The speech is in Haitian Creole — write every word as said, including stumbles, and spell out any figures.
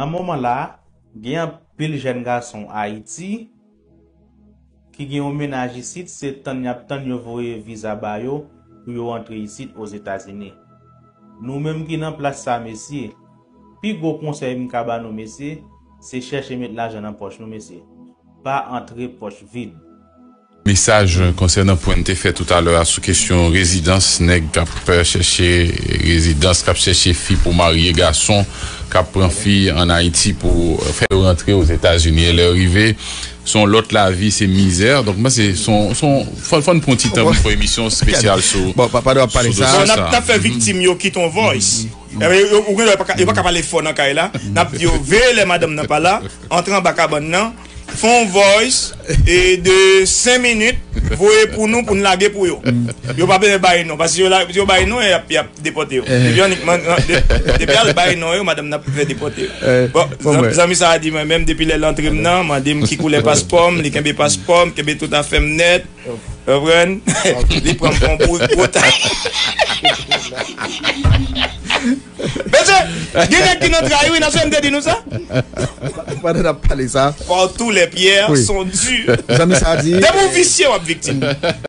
Nan moman la, gen anpil jèn gason Ayiti ki gen yon mennaj isit, se tann y ap tann yo voye viza ba yo pou yo antre isit Ozetazini. Nou menm ki nan plas sa, mesye, pi gwo konsèy m ka ba nou, mesye, se chèche met lajan nan pòch nou, mesye. Pa antre pòch vid. Mesaj konsènan pwen n te fè toutalè a sou kesyon rezidans, nèg k ap chèche rezidans, k ap chèche fi pou marye, gason k ap pran fi ann Ayiti pou fè yo rantre Ozetazini. E lè yo rive, se yon lòt lavi, se mizè. Donk, mwen, se, se yon, se yon, fò, fò n pran yon ti tan pou n fè yon emisyon espesyal sou, Bon, pa, pandan w ap pale sou sa, dosye Non, n ap, sa. N ap fè viktim yo kite yon voice. Ebyen, yo, ou konnen yo pa ka, yo pa ka pale fò nan kay la. N ap di yo, veye lè madanm nan pa la, antre anba kabann nan, fè yon voice e de senk minit, voye pou nou, pou n lage pou yo. Yo pa bezwen bay non, paske yo la, yo bay non, y ap, y ap depòte yo. Depi annik, man, de- depi al bay non yo, madanm nan ap fè depòte yo. Bon, bon, zan- mwen. Zanmi sa a di mwen menm, depi lè l antre m nan, mande m ki koulè paspò m, li kenbe paspò m, kenbe tout afè m nèt. Konprann? Li pran m pou yon gwo ta. Mesye, gen nèg ki nan trayi, wi, nan sou M T di nou sa? Pandan n ap pale sa, Partout les pierres Oui. sont dures. Zanmi sa di, Depi w visye, w ap viktim.